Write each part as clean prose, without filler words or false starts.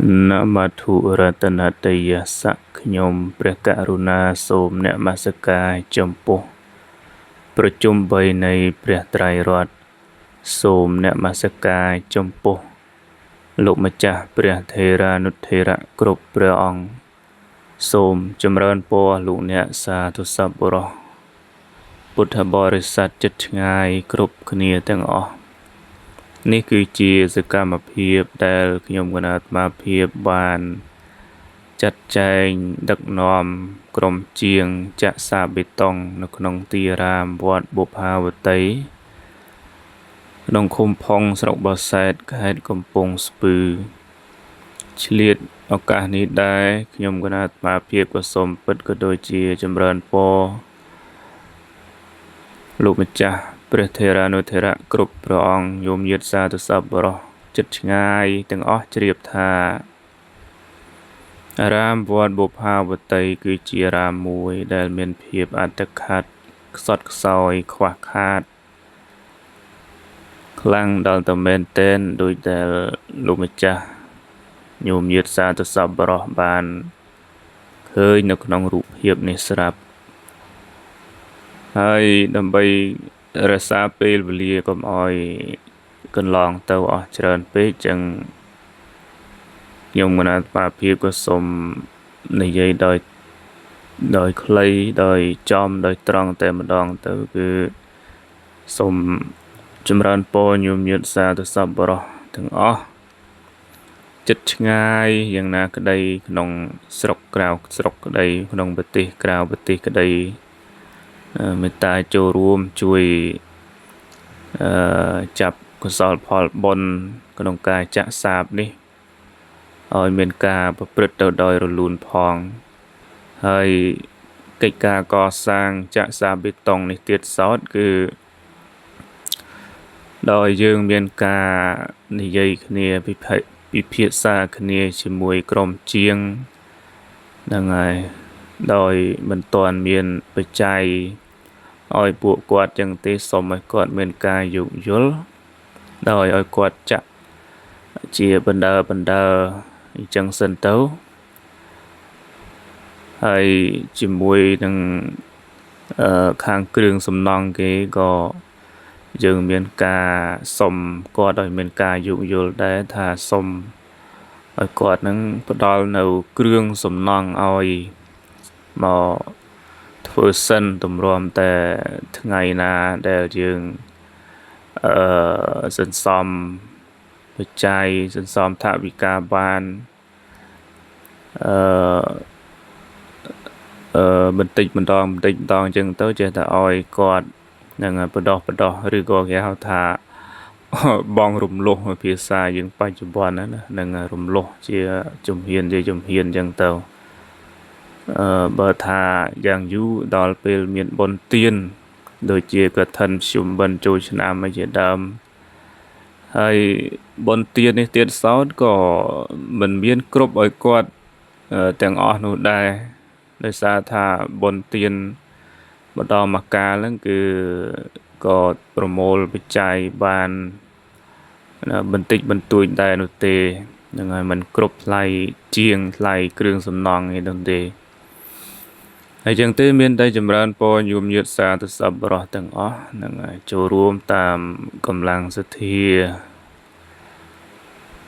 នមត្ថុរតនតយសៈខ្ញុំព្រះករុណាសូមនមស្ការចំពោះប្រជុំ3នៃព្រះត្រៃរតន៍សូមនមស្ការចំពោះលោកម្ចាស់ព្រះថេរានុថេរៈគ្រប់ព្រះអង្គសូមចម្រើនពរលោកអ្នកសាធុសប្បុរសពុទ្ធបរិស័ទជិតឆ្ងាយគ្រប់គ្នាទាំងអស់នេះគឺជាសកម្មភាពដែលខ្ញុំគណៈអាត្មាភាពបានចាត់ចែងដឹកនាំក្រុមជាងចាក់សាបបេតុងនៅក្នុងទីអារាមវត្តបុប្ផាវតីក្នុងឃុំផុងស្រុកបរសេដ្ឋខេត្តកំពង់ស្ពឺឆ្លៀតឱកាសនេះដែរខ្ញុំគណៈអាត្មាភាពក៏សូមពិតក៏ដូចជាចម្រើនពរលោកម្ចាស់ព្រះថេរានុថេរៈគ្រប់ព្រះអង្គញោមញាតិសាធុសប្បុរសជិតឆ្ងាយទាំងអស់ជ្រាបថាអារាមវត្តបុប្ផាវតីគឺជាអារាមមួយដែលមានភាពអត្តឃាតខ្សត់ខ្សោយខ្វះខាតខ្លាំងដល់តែមែនទែនដោយដែលលោកម្ចាស់ញោមញាតិសាធុសប្បុរសបានឃើញនៅក្នុងរូបភាពនេះស្រាប់ហើយដើម្បីរក្សាពេលវេលាកុំឲ្យកន្លងទៅអស់ច្រើនពេកចឹងខ្ញុំគណៈអាត្មាភាពក៏សូមនិយាយដោយខ្លីដោយចំដោយត្រង់តែម្ដងទៅគឺសូមចម្រើនពរញោមញាតិសាធុសប្បុរសទាំងអស់ចិត្តឆ្ងាយយ៉ាងណាក្តីក្នុងស្រុកក្រៅស្រុកក្តីក្នុងប្រទេសក្រៅប្រទេសក្តីមេត្តាចូលរួមជួយចាប់កុសលផលបុណ្យក្នុងការចាក់សាបនេះឲ្យមានការប្រព្រឹត្តទៅដោយរលូនផងហើយកិច្ចការកសាងចាក់សាបបេតុងនេះទៀតសោតគឺដោយយើងមានការនិយាយគ្នាពិភាក្សាគ្នាជាមួយក្រុមជាងហ្នឹងហើយដោយមិនទាន់មានបច្ច័យឲ្យពួកគាត់ចឹងទេសូមឲ្យគាត់មានការយោគយល់ដោយឲ្យគាត់ចាក់ជាបណ្ដើអញ្ចឹងសិនទៅហើយជាមួយនឹងខាងគ្រឿងសំណង់គេក៏យើងមានការសុំគាត់ឲ្យមានការយោគយល់ដែរថាសុំឲ្យគាត់នឹងផ្ដល់នៅគ្រឿងសំណង់ឲ្យមកធ្វើសិនទម្រាំតែថ្ងៃណាដែលយើងសន្សំបច្ច័យសន្សំថវិកាបានអឺបន្តិចម្ដងបន្តិចម្ដងអញ្ចឹងទៅចេះតែឲ្យគាត់នឹងបដោះឬក៏គេហៅថាបងរំលោះភាសាយើងបច្ចុប្បន្នណានឹងរំលោះជាជំហានជាជំហានអញ្ចឹងទៅបើថាយ៉ាងយូរដល់ពេលមានបុណ្យទានដូចជាកឋិនភ្ជុំបិណ្ឌចូលឆ្នាំអីជាដើមហើយបុណ្យទាននេះទៀតសោតក៏មិនមានគ្រប់ឲ្យគាត់ទាំងអស់នោះដែរដោយសារថាបុណ្យទានម្ដងមកកាលហ្នឹងគឺក៏ប្រមូលបច្ច័យបានបន្តិចបន្តួចដែរនោះទេហ្នឹងហើយមិនគ្រប់ថ្លៃជាងថ្លៃគ្រឿងសំណង់ឯនោះទេហើយចឹងទេមានតែចម្រើនពរញោមញាតិសាធុសប្បុរសទាំងអស់ហ្នឹងហើយចូលរួមតាមកម្លាំងសទ្ធា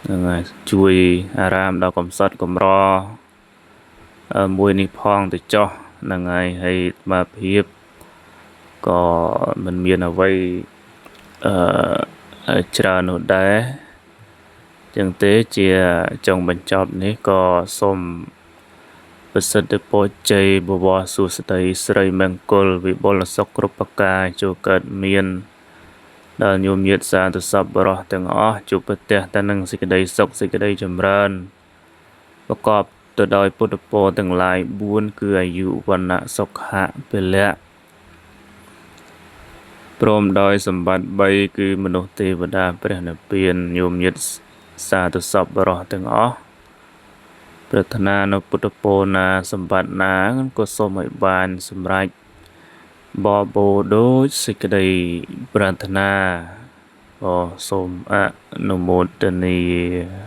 ហ្នឹងហើយជួយអារាមដល់កំសត់កម្រមួយនេះផងទៅចោះហ្នឹងហើយហើយអាត្មាភាពក៏មិនមានអ្វីច្រើននោះដែរចឹងទេជាចុងបញ្ចប់នេះក៏សូមប្រសិទ្ធពរជ័យបវរសួស្តីស្រីមង្គលវិបុលសុខគ្រប់ប្រការចូលកើតមានដល់ញោមញាតិសាធុសប្បុរសទាំងអស់ជួបប្រទះតែនឹងសេចក្តីសុខសេចក្តីចម្រើនប្រកបទៅដោយពុទ្ធពរទាំងឡាយ4គឺអាយុវណ្ណៈសុខៈពលៈព្រមដោយសម្បត្តិ3គឺមនុស្សទេវតាព្រះនិព្វានញោមញាតិសាធុសប្បុរសទាំងអស់ប្រាថ្នានៅពុទ្ធពរណាសម្បត្តិណាក៏សូមឲ្យបានសម្រេចបបោដូចសេចក្តីប្រាថ្នាក៏សូមអនុមោទនា។